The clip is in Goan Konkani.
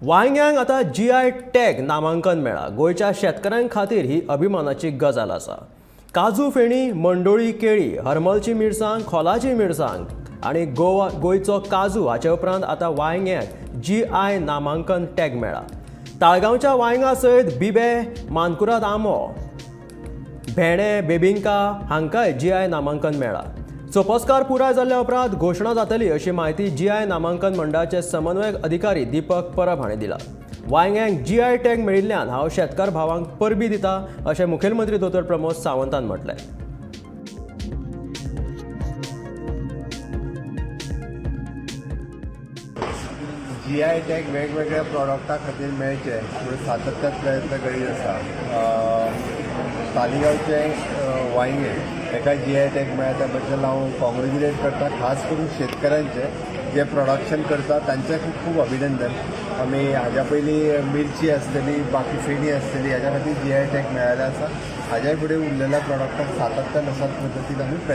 वांयग्यांक आतां जीआय टॅग नामांकन मेळ्ळां. गोंयच्या शेतकारां खातीर ही अभिमानाची गजाल आसा. काजू फेणी, मंडोळी केळी, हरमलची मिरसांग, खोलाची मिरसांग आनी गोवा गोंयचो काजू हाचे उपरांत आतां वांयग्यांक जीआय नामांकन टॅग मेळ्ळा. ताळगांवच्या वांयंगा सयत बिबे, मानकुराद आंबो, भेणे, बेबिंका हांकांय जीआय नामांकन मेळ्ळां. सोपस्कार पुराय जाल्ल्या उपरांत घोशणा जातली अशी म्हायती जीआय नामांकन मंडळाचे समन्वयक अधिकारी दीपक परब हांणी दिला. वांयग्यांक जीआय टॅग मेळिल्ल्यान हांव शेतकार भावांक परबीं दिता अशें मुखेलमंत्री दोतोर प्रमोद सावंतान म्हटलें. जीआय टॅग वेगवेगळ्या प्रॉडक्टा खातीर मेळचे म्हणून सातत्यान प्रयत्न करीत आसा. तालिगांवचें वांयगें हेका जीआय टॅग मेळ्ळा त्या बद्दल हांव कॉंग्रेच्युलेट करता. खास करून शेतकऱ्यांचे जे प्रोडक्शन करता तांचें खूब खूब अभिनंदन. आमी हाज्या पयलीं मिरची आसतली, बाकी फेणी आसतली, हाज्या खातीर जीआय टॅग मेळ्ळेलें आसा. हाज्या फुडें उरलेल्या प्रॉडक्टाक सातत्यान अशाच पद्दतीन आमी प्रयत्न